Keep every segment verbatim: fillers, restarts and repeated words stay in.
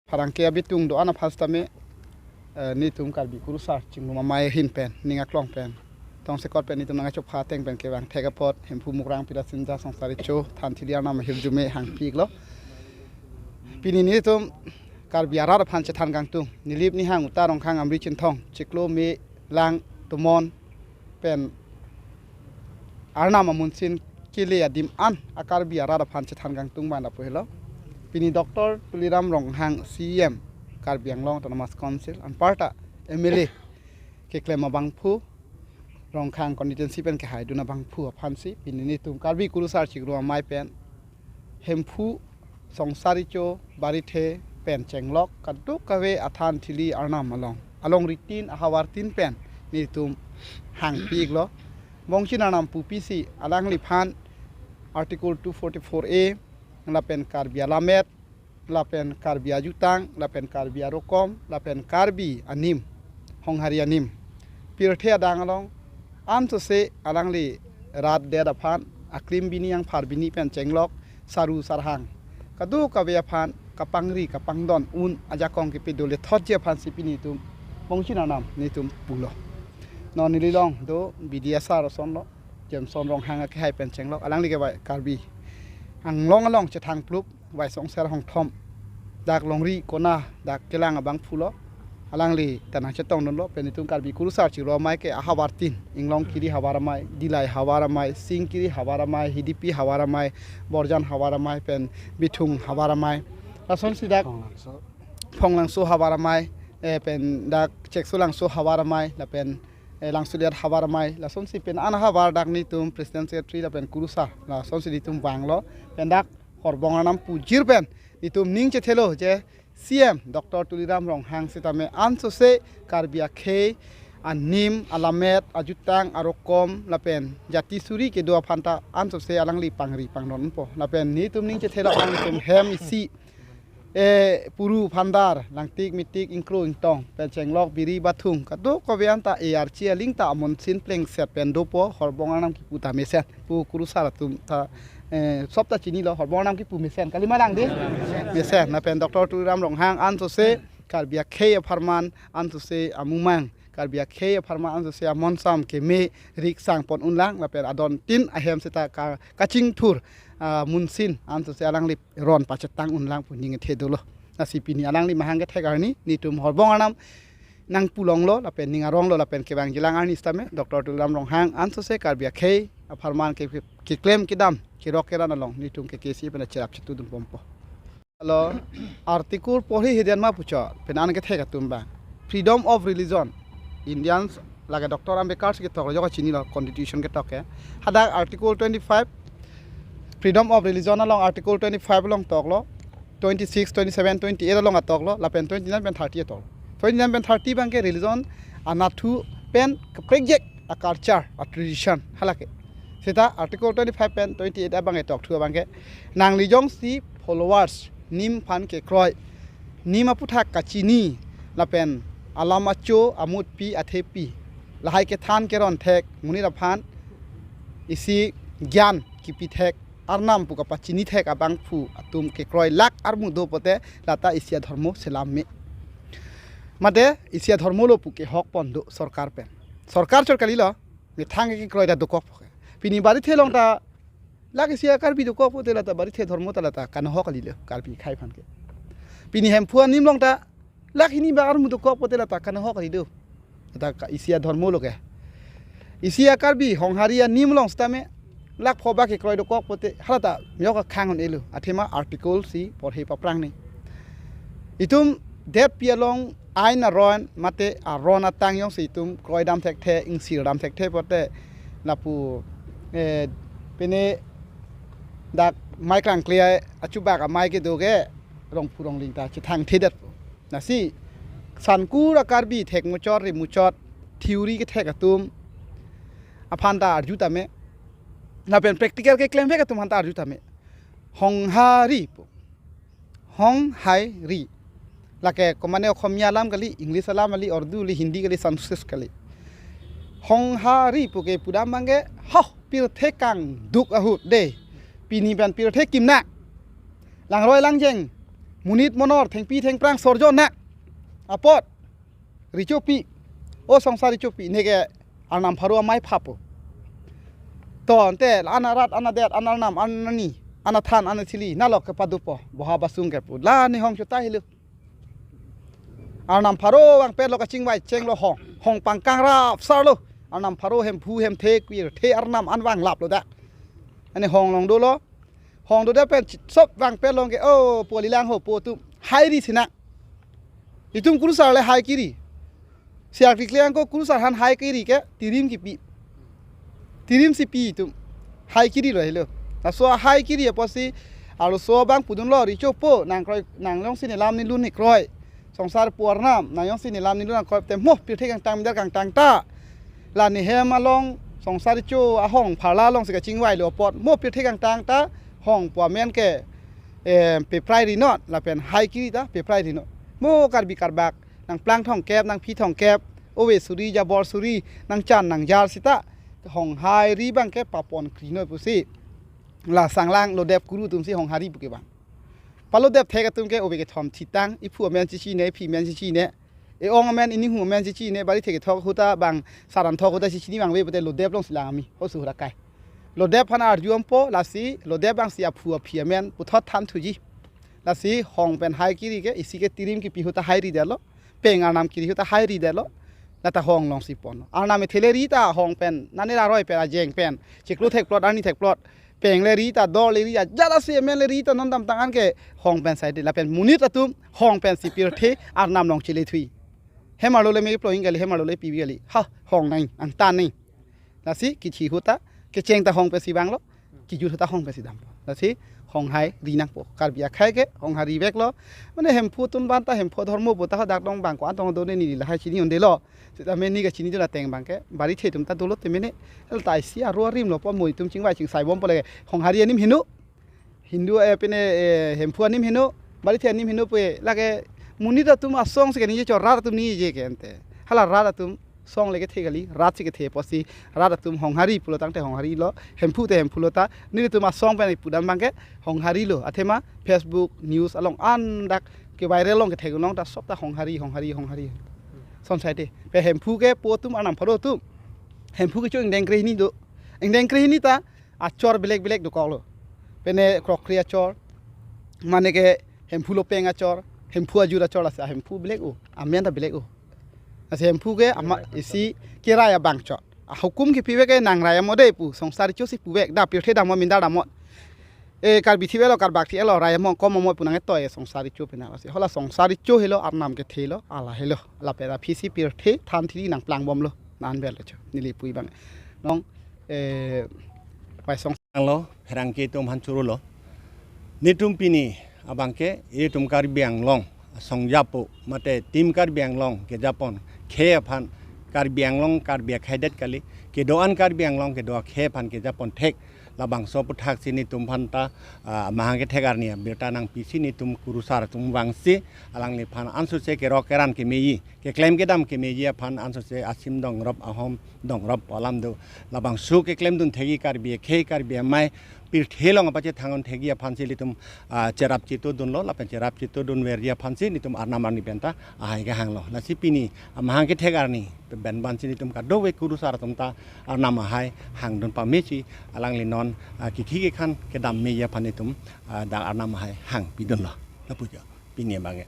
Pherangke abitung do-an aphan sitame, eh, netum Karbi Kurusar Chingrum Amei ahin pen, ning aklong pen, tongsekot pen netum nangkachopha ateng pen kevang thek apot, Hemphu Mukrang Pirasinja Songsarecho Thanthili Arnam ahirjume hangpi-iklo. Pini netum Karbi arat aphan chethan kangtung, Nilip Nihang Uta Rongkhang Amri Chinthong, chiklo me lang tomon pen Arnam amunsin kele adim an a-Karbi arat aphan chethan kangtung abang lapu helo. Pini Doctor Tuliram Ronghang, C E M Karbi Anglong Autonomous Council, anparta M L A keklem abangphu, Rongkhang constituency pen kehaidun abangphu aphansi pini netum Karbi Kurusar Chingrum Amei pen Hemphu Songsarecho Barithe pen chenglok kadokave a-Thanthili Arnam along, alongri tin, ahavar tin pen netum hangpi-iklo. Bongchin Arnam pupisi alangliphan Article two forty-four A, lapen Karbi alamet, lapen Karbi ajutang, lapen Karbi arokom, lapen Karbi anim, Honghari anim, pirthe adang along ansose alangli rat det aphan, akrim bini angphar bini pen chenglok, saru sarhang kadokave aphan kapangri kapangdon un ajakong kepi dole thotji aphansi pini netum Bongchin Arnam netum pulo. Non neli along do B D S R asonlo, Jameson Ronghang akehai pen chenglok, alangli ke bai Karbi Anglong along chethang plup, bai songser hongthom, dak longri kona dak kelang abangphulo. Alangli ta nangchetongdunlo, pen netum Karbi Kurusar Chingrum Amei ke ahavar tin, Inglongkiri Havar Amei, Dillai Havar Amei, Singkiri Havar Amei, Hidipi Havar Amei, Borjan Havar Amei, pen Bithung Havar Amei, lasonsi dak Phonglangso Havar Amei, eh, pen dak Cheksolangso Havar Amei, lapen, eh, Langsoliat Havar Amei, lasonsi pen an havar dak netum President Secretary lapen Kurusar, lasonsi netum vanglo, pen dak Horbong Arnam pujir pen netum ning chethelo je C M Doctor Tuliram Ronghang sitame ansose Karbi akhei, anim, alamet, ajutang, arokom, lapen jati suri kedo aphan ta ansose alangli pangri pangdonpo. Lapen netum ning chethelo abang netum hem isi, eh, puru phandar, langtik mitik, ingkro ingtong, pen chenglok biri bathung kadokave anta A R C aling ta amunsin plengset pen dopo, Horbong Arnam kipu ta mesen, pu Kurusar atum ta, eh, sob ta chinilo, Horbong Arnam kipu mesen, kalima lang de? Mesen. Lapen Doctor Tuliram Ronghang ansose Karbi akhei apharman, ansose amumang, Karbi akhei apharman ansose amonsam keme riksang pon unlang, lapen adon tin ahem seta ka, kachingthur, ah, munsin ansose alangli ron pachetang unlang pu ning kethe dolo. Lasi pini alangli mahang kethek arni netum Horbong Arnam nangpulonglo, lapen ning aronglo, lapen kevangjilang arni sitame Doctor Tuliram Ronghang ansose Karbi akhei apharman ke, keklem kedam, kerok keran along netum ke K C pen cherap chetudun ponpo. Alo, article porhi hedian ma pucho, pen an kethek atum abang. Freedom of religion. Indians lake Doctor Ambedkar si ketok, jok chinilo, constitution ketok ke. Hadak article twenty-five, freedom of religion along article twenty-five along toklo, twenty-six, twenty-seven, twenty-eight along atoklo, lapen twenty-nine pen thirty atoklo. Twenty-nine pen thirty abang ke religion anatthu pen keprekjak a-culture, a-tradition, halake. Seta article twenty-five pen twenty-eight abang etokthu abang ke, nangli jongsi followers, nim aphan kekroi, nim aputhak kachini, lapen alam acho, amutpi, athepi, lahai kethan keron thek, monit aphan isi gyan kipi thek, Arnam pu kapachini thek abangphu atum kekroi lak armu do pote, lata isi adhormo selam me. Mate isi adhormo lo pu kehok pon do sorkar pen. Sorkar chot kalilo, methang kekroi ta dokok poke. Pini Barithe along ta lak isi a-Karbi dokok pote lata Barithe adhormo ta lata kanohok kalilo, Karbi akhei aphan ke. Pini Hemphu anim along ta lak hini ba armu dokok pote lata kanohok kali do. Lata ka isi adhormo lo ke. Isi a-Karbi Honghari anim along sitame lak pho ba kekroi dokok pote halata miyok akhang un-elo. Athema article si porhi paphrang ni. Itum detpi along ain aron mate aron atang jongsi itum kroidam thekthe, ingsirdam thekthe pote lapu, eh, pine dak mei klangkle achubak amei kedo ke rongphu rongling ta chethang thedet. Lasi sankur a-Karbi thek muchot ri muchot theory kethek atum aphan ta arju tame, lapen practical keklem vek atum aphan ta arju tame. Honghari pu. Honghari. Lake komane Okhomia alam kali, English alam kali, Urdu kali, Hindi kali, Sanskrit kali. Honghari pu ke pudam abang ke, ho, pirthe kangduk ahut de. Pini pen pirthe kimnak. Langroi langjeng Monit monor thengpi thengphrang sorjo na apot rechopi. O songsar rechopi neke Arnam pharo amei phapo. To ante la ana rat, ana det, ana Arnam, ana ani, ana than, ana sili, nalo kepadopo, boha basung kepu. La ne hong chuta helo. Arnam pharo vangpetlo, kachingvai chenglo hong. Hong pangkang rap sarlo. Arnam pharo Hemphu Hemthe Pirthe Arnam an vanglaplo dak. Ane hong long dolo. Hong do dak pen ch-, sop vangpet long ke, o, po lilang ho po atum. Hai ri sina. Itum kurusar le hai kiri. Siak tikle angko kurusar aphan hai kiri ke, tirim kipi. Tirim si pi itum. Hai kiri lo helo. Laso hai kiri apotsi, arloso abang pudunlo, rechopo, nang kroi, nang jongsi ne lam ne lun ne kroi. Songsar pu Arnam, nang jongsi ne lam ne lun nang kroi te mo pirthe kangtang, midar kangtang ta. La ne hem along, songsar recho ahong pharla alongsi kachingvailo apot, mo pirthe kangtang ta, hong pu amen ke, eh, peprai rinot, lapen hai kiri ta, peprai rinot. Mo Karbi Karbak, nang plang thongkep, nang phi thongkep, ove suri, jabor suri, nang chan, nang jar sita, hong hai ri abang ke papon kri noi pusi. La sanglang lodep kuru atumsi hong hai ri pu ke bang. Palodep thek atum ke ove kethom thitang, iphu amen chichine, iphi amen chichine, e-ong amen, ininghu amen chichine, bari thek kethok ahut ta bang, saran thok ahut ta chichini abang ave pute lodep alongsi lang ami, ho su hura kai. Lodep aphan arju ampo, lasi lodep abangsi aphu aphi amen puthot than thuji. Lasi hong pen hai kiri ke, isi ke tirim kipi ahut ta hai ridetlo, peng Arnam kiri ahut ta hai ridetlo, lata hong longsi pon. Arnam ethe le ri ta hong pen, nane ra roi pen, ajeng pen, chiklo thekplot, arni thekplot, peng le ri ta, dor le ri ta, jala si amen le ri ta, non damtang an ke hong pen saide, lapen monit atum hong pensi pirthe Arnam along chele thui. Hem arlo le me plong kali, hem arlo le pi kali. Ha, hong nai, ang tan nai. Lasi kithi ahut ta, kecheng ta hong pensi vanglo, kijut ahut ta hong pensi dampo. Lasi hong hai ri nangpo. Karbi akhei ke hong hai riveklo. Mane Hemphu atum aphan ta, Hemphu adhormo pu ta hadak dong bang ko-an tong do ne neli lahai chini un-edetlo. Seta mane ne kachini dun ateng abang ke, barithe atum ta dolo te mane. El ta isi aro arim lo po, mo itum chingvai chingsai bompo le hong hai ri anim heno. Hindu, eh, pine, eh, Hemphu anim heno, barithe anim heno pu, lake monit atum asong si kaningje chot, rat atum ningje ke ante. Hala rat atum song le kethe kali, rat si kethe apotsi, rat atum hong hai ri pulo tangte hong hai rilo, Hemphu te Hemphu lo ta, nelitum asong pen pudam abang ke hong hai rilo, athema Facebook, news along an dak ke viral along kethek long ta sop ta hong hai ri, hong hai ri, hong hai ri. Son saide, pe Hemphu ke po atum Arnam pharo atum. Hemphu kecho ingdeng krehini do. Ingdeng krehini ta, achor belek belek dokoklo. Pine krokri achor, mane ke Hemphu lopeng achor, Hemphu ajut achor, lasi Hemphu belek o, amen ta belek o. Lasi Hemphu ke ama isi kerai abang chot. Ahukum kepivek ke nang rai amo dei pu, songsar recho si puvek, da pirthe damnon, midar damnon. E Karbi thiveklo, Karbak thiveklo, rai amo kom amo pu nang etoi songsar recho pina. Lasi hala songsar recho helo, Arnam kethe lo, ala helo, lapen aphi si pirthe than thiri nang plang bomlo, nan bel recho. Neli pu abang. Nong, eh, Pai song anglo, pherangke atum aphan chorolo. Netum pini abang ke, itum Karbi Anglong asong japo, mate Team Karbi Anglong kejapon khei aphan, Karbi Anglong Karbi akhei det kali, kedo-an Karbi Anglong kedo akhei aphan kejapon thek, labangso aputhak si netum aphan ta, ah, mahang kethek arni abirta nangpisi netum kurusar atum vangsi, alangliphan ansose kerok keran kemeji, keklem kedam kemeji aphan ansose asim dongrop ahom dongrop alam do. Labangso keklem dun thekji Karbi akhei Karbi amei pirthe along apachethang un thekji aphan si ilitum, ah, cherap chitu dunlo, lapen cherap chitu dunverji aphan si netum Arnam arni pen ta ahai kehanglo. Lasi pini amahang kethek arni pen ban si netum kadokave kurusar atum ta Arnam ahai hangdun pamesi alangli non, ah, kikhi kekhan kedam meji aphan netum, ah, dak Arnam ahai hangpidunlo. Lapu jo, pini abang ke.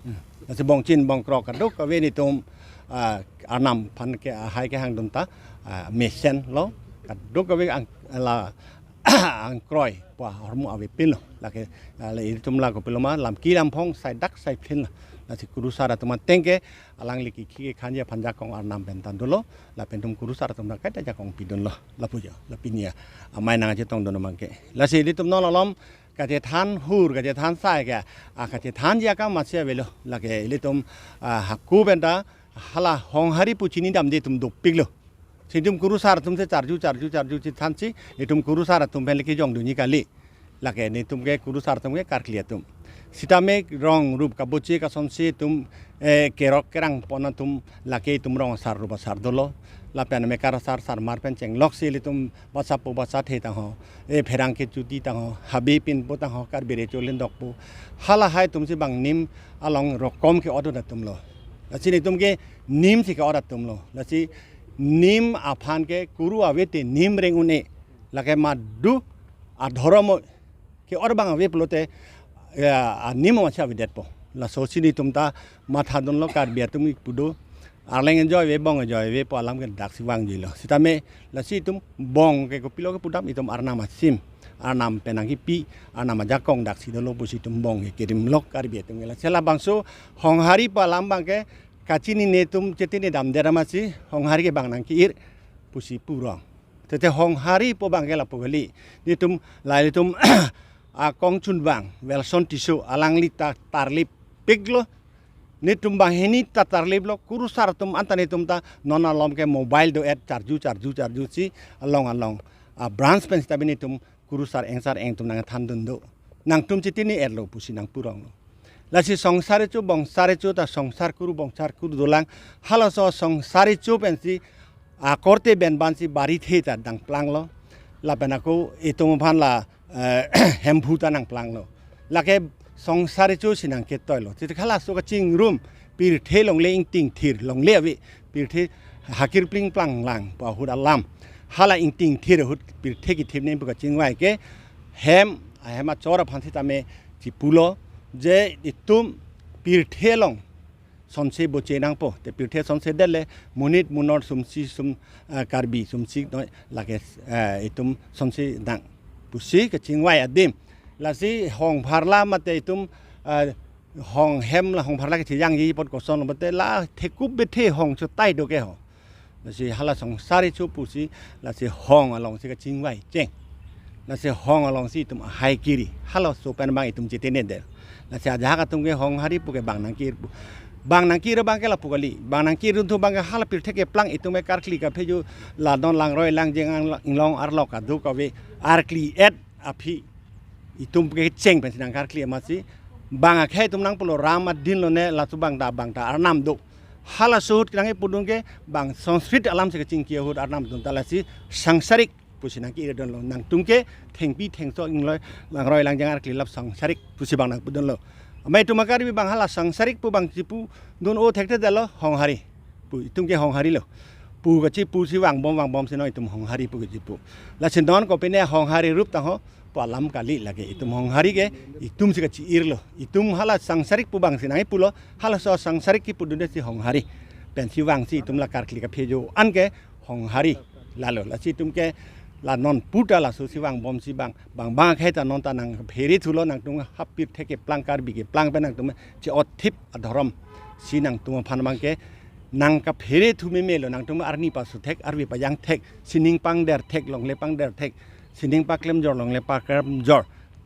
Hmm. Lasi bongchin bongkrok kadokave netum, ah, Arnam aphan ke ahai kehangdun ta, ah, mesenlo, kadokave ang, la, angkroi pu ahormu avepinlo. Lake, ah, la ilitum la kopiloma, lamki lamphong, saidak saiphinlo. Lasi kurusar atum ateng ke, alangli kikhi kekhanji aphan jakong Arnam pen ta dolo, lapen netum kurusar atum ta kaita jakong pidunlo. Lapu jo, la pini amei nangchetongdun abang ke. Lasi ilitum non alom, kachethan hur, kachethan sai ke, ah, kachethanji akam masi avelo, lake ilitum, ah, hako pen ta, hala hong hai ri pu chini damde atum dopiklo. Si netum kurusar atum si charju, charju, charju chethan si, itum kurusar atum pen le kejongdunji kali. Lake netum ke kurusar atum ke karkli atum. Sitame rong rup kaboche kasonsi atum, eh, kerok kerang pon atum, lake itum rong asar rup asar dolo. Lapen mekar sar sarmar pen chenglok si ilitum basapo basathe tangho, e pherangke chuti tangho, habe pinpo tangho, Karbi Recho Lindokpo. Halahai atumsi bang nim along rokom ke-ot atumlo. Lasi netum ke nimsi ke-ot atumlo. Lasi nim aphan ke kuru avete nim reng un-e. Lake madu adhorom ke-ot abang ave pulote, ya, anim amatsi avedetpo. Lasosi netum ta mathadunlo, Karbi atum kipu do. Arleng ejoive, bong ejoive pu alam ke daksi vangjuilo. Sitame lasi itum bong ke kopilo kepudam, itum Arnam asim, Arnam pen nangkipi, Arnam ajakong daksi dolo pusi itum bong ke kirimlo Karbi atum ke. Lasi labangso Honghari pu alam abang ke kachinine atum chetine damdet amatsi Honghari ke bang nangke-ir pusi purong. Tete Honghari pu abang ke lapu kali. Netum lahei atum akongchunbang Welson Tisso, alangli ta tarlip piklo. Netum banghini ta tarliplo, kurusar atum anta netum ta non alom ke mobile do-et charju charju charju si along along a branch pen sita bi netum kurusar engsar eng atum nangthandun do. Nangtum chetine-etlo pusi nangpuronglo. Lasi Songsar Recho Bongsar Recho ta songsar kuru bongsar kuru dolang. Halaso Songsar Recho pensi akorte benbansi Barithe ta dangplanglo. Lapen ako itum aphan la, eh, Hemphu ta nangplanglo. Lake Songsar Recho si nangketoilo. Titi halaso kachingrum, pirthe longle ingtingthir longle ave. Pirthe hakirpling planglang pu ahut alam. Hala ingtingthir ahut pirthe kithip nem pu kachingvai ke hem, ahem achor aphan sitame chipulo je itum pirthe along sonse boche nangpo. Te pirthe sonsedetle monit monor sumsi sum, eh, Karbi sumsi noi lake, eh, itum sonse nang pusi kachingvai adim. Lasi hong pharla mate itum, eh, hong hem la hong pharla kachejangji apot kosonlo mate la thekup bethe hong chotai do ke ho. Lasi hala Songsar Recho pusi lasi hong alongsi kachingvai cheng. Lasi hong alongsi itum ahai kiri. Halaso pen abang itum chetine det. Lasi ajahak atum ke Honghari pu ke bang nangke-ir pu. Bang nangke-ir abang ke lapu kali. Bang nangke-ir dun thu abang ke hala pirthe keplang itum ke karkli kaphejo la non langroi langjeng inglong arlo kadokave arkli-et aphi itum kecheng pensi nangkarkli amatsi. Bang akhei atum nangpulo Ram adin lone, laso bang ta bang ta Arnam do. Halaso ahut kenang epudun ke bang Sanskrit alamsi kachingki ahut Arnam dun ta lasi Sangsarik pusi nangke-irdunlo. Nangtum ke thengpi thengso ingloi langroi langjeng arkli lap Sangsarik pusi bang nangpudunlo. Amei atum a-Karbi abang hala Sangsarik pu bang chipudun o thekthedetlo, Honghari pu, itum ke Hongharilo pu kachipusi vangbom vangbomsi non itum Honghari pu kachipu. Lasi non kopine Honghari rup tangho pu alam kali, lake itum Honghari ke itumsi kache-irlo. Itum hala Sangsarik pu bangsi nangkepulo, halaso Sangsarik kipudunde si Honghari pensi vangsi itum la karkli kaphejo an ke Honghari lalo. Lasi itum ke la non puta lasosi vangbomsi bang bang bang akhei ta non ta nangphere thulo, nangtum ha pirthe keplang Karbi keplang pen nangtum che-otthip adhorom si nangtum aphan abang ke nangkaphere thu memelo, nangtum arni pasu thek, arve pajang thek, sining pangder thek, longle pangder thek, sining paklemjor longle paklemjor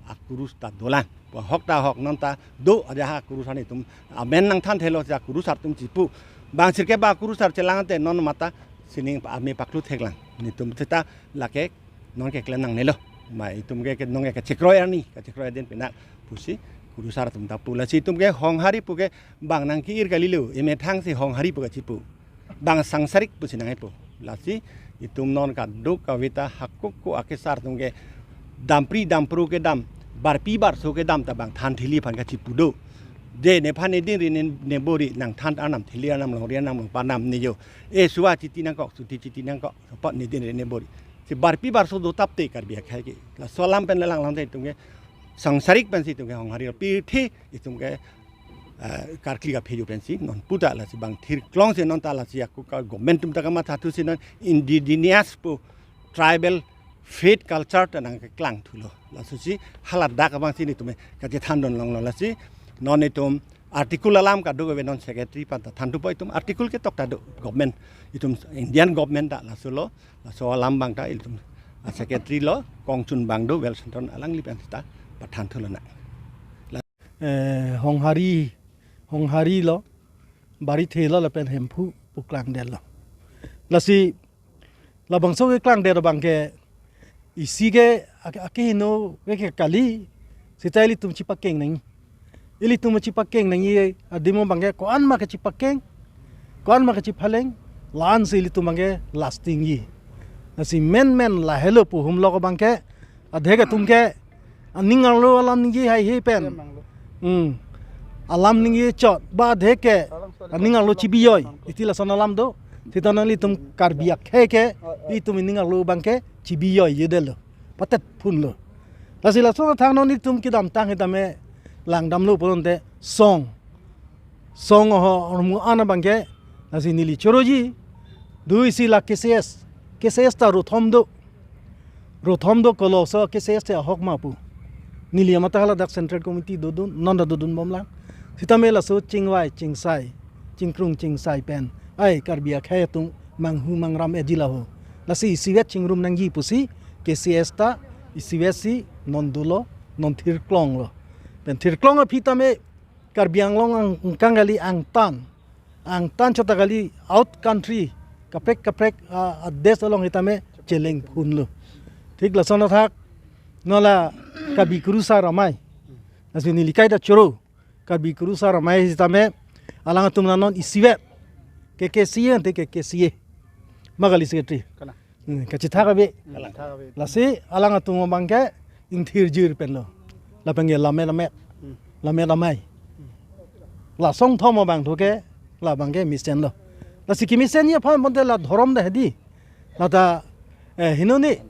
akurus ta dolang. Pu ahok ta ahok, non ta do ajahak akurusar netum amen nangthanthelo, si akurusar atum chipu. Bang sirkep ba akurusar chelang te non mata sining pa-, ame paklu theklang. Netum seta lake non keklem nangnelo. Ma itum ke, ke non ke kachekroi arni, kachekroi adin pina pusi kurusar atum ta pu. Lasi itum ke Honghari pu ke bang nangke-ir kalilo, emethangsi Honghari pu kachipu. Bang Sangsarik pusi nangkepu. Lasi itum non kadokave ta hako-ko akesar atum ke dampri dampro kedam, barpi barso kedam ta bang than thili aphan kachipu do. Je nephan nedin ri ne, ne bor ri nangthan arnam thili arnam longri arnam longpa arnam ne jo. E suva chiti nangkok, suti chiti nangkok, apot nedin ri ne bor ri. Si barpi barso dotapte Karbi akhei ke. Laso alam pen lelang lang te itum ke Sangsarik pensi itum ke Honghari pirthe itum ke, eh, karkli kaphejo pensi non puta lasi bang thirklongsi non ta lasi ako ka government atum ta kamatha thusi non indigenous pu tribal faith culture ta nangkeklang thulo. Lasosi hala dak abangsi netum kachethandun longlo. Lasi non itum article alam kadokave non secretary aphan ta thanthupo, itum article ketok ta do government, itum Indian government ta lasolo. Laso alam abang ta itum a-secretary lo, kongchunbang do Welson Teron, alangli pen ta pathan thulonang. Eh, Honghari, Honghari lo, Barithe lo lapen Hemphu pu klangdetlo. Lasi labangso keklangdet abang ke isi ke ake, akehingno ke, ke kali, seta ilitum chipakeng nangji. Ilitum chipakeng nangji adim abang ke ko-an ma kachipakeng, ko-an ma kachiphaleng, La-an si ilitum abangke lasting ji. Lasi menmen lahelo pu humlok abangke, adhek atum ke aning arlo alam ningje haihe pen. Hmm. Alam ningje chot ba adhek ke aning arlo chibijoi. Iti lason alam do. Sita nanglitum Karbi akhei ke itum ining arlo abangke chibijoi jedetlo. Patet phunlo. Lasi lason athang non itum kedamtang sitame langdamlo pulote song. Song ho ormu ana abangke, lasi neli choroji, do isi la K C S, K C S ta rothom do, rothom do kolo so K C S te ahok ma pu. Neli amat ta haladak Central Committee dodun, non ta dodun bomlang. Sitame laso chingvai, chingsai, chingkrung, chingsai pen. Ai, Karbi akhei atum manghu mangram eji laho. Lasi isivet chingrum nangji pusi, K C S ta, isivet si, non dolo, non thirklonglo. Pen thirklong aphi tame, Karbi Anglong ang, angkang kali angtan. Angtan chot ta kali out country. Kaprek kaprek, ah, ah, desh along sitame cheleng phunlo. Thik lason athak non la Karbi Kurusar Amei. Lasi neli kaita choro. Karbi Kurusar Amei sitame alanglitum non isivet. K K C A ante K K C A. Ma kali secretary. Kalang. Hmm, kachethak ave. Kalang. Lasi alanglitum abangke ingthir jir penlo. Lapen ke lamet lamet. Hmm. Lamet amei. La song thom abang thu ke, la abangke mesenlo. Lasi kemesen ji aphan bonte la dhorom dah di. Lata, eh, hinoni.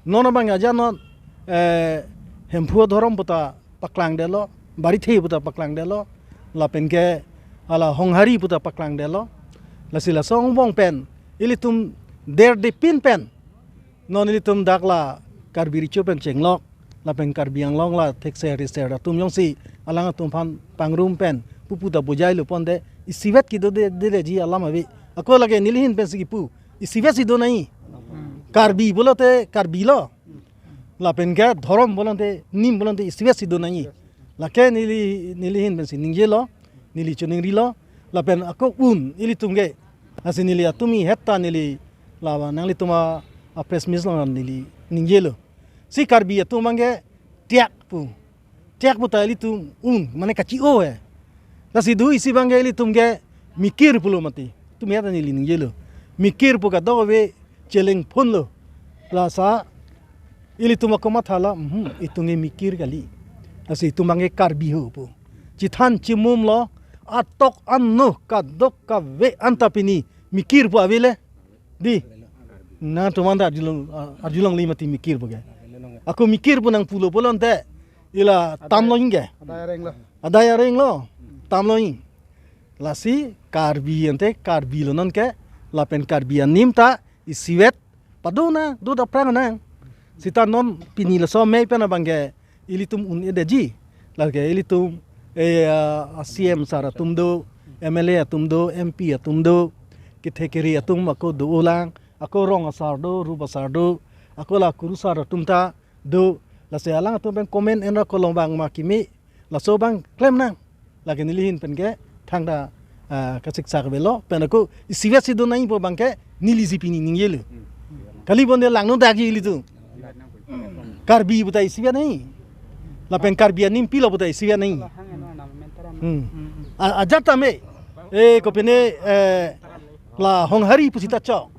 Non abang aja non, eh, Hemphu adhorom puta paklangdetlo. Barithe puta paklangdetlo. Lapen ke hala Honghari puta paklangdetlo. Lasi laso angbong pen ilitum der depin pen non ilitum dak la Karbi Recho pen chenglok, lapen Karbi Anglong la thekser riser atum jongsi alanglitum aphan pangrum pen pupu ta bojailo ponte isivet kedo de, de, de ji alam ave. Ako lake neli ahin pensi kipu, isivet si do nangji. Karbi pulote Karbi lo. Lapen ke dhorom pulote, nim pulote isivet si do nangji. Lake neli, neli ahin pensi ningjelo, neli choningrilo. Lapen ako un ilitum ke, lasi neli atum ihet ta neli la nanglitum a, a press meet along neli ningjelo. Si Karbi atum abangke tiak pu. Tiak puta ilitum un, mane kachi-o he. Lasi do isi abangke ilitum ke mikir pulo mati. Itum ihet ta neli ningjelo. Mikir pu kadokave cheleng phunlo. Lasi ilitum ako matha la, mhm, itum ke mikir kali. Lasi itum abangke Karbi ho pu. Chethan chemumlo, atok ano kadokave anta pini mikir pu avele. Di. Nangtum anta arjulong, ah, arjulongli mati mikir pu ke. Ako mikir pu nangpulo pulote ila tamlo inge. Adai areng lo. Adai areng lo. Tamlo ing. Lasi Karbi ante Karbi lo non ke. Lapen Karbi anim ta isivet padona, do ta prang nang. Sita non pini laso amei pen abangke ilitum un-edetji. Lake ilitum, eh, ah, C M sir atum do, M L A atum do, M P atum do, kethe kere atum ako dolang, ako rong asar do, rup asar do, ako la Kurusar atum ta do, lasi alanglitum pen comment enra kolong abang ma kimi, laso abang klem nang. Lake neli ahin pen ke thangta, ah, kasiksak avelo, pen ako isivet si do nangji pu abangke neli si pini ningjelo. Kali bonte langno dakji ilitum. Karbi puta isivet nangji. Lapen Karbi anim pilo puta isivet nangji. Hmm. A, ajat tame, eh, kopine, eh, la Honghari pusita chok.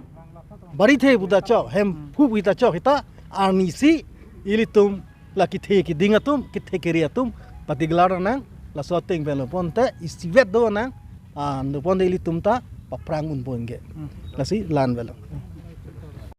Barithe puta chok, Hemphu pusita chok, sita arnisi ilitum la kethe keding atum, kethe kere atum, patiglar nang, laso ateng pen lo ponte, isivet do nang, ah, do ponte ilitum ta paphrang unpo inge. Hmm. Lasi la-an avelo.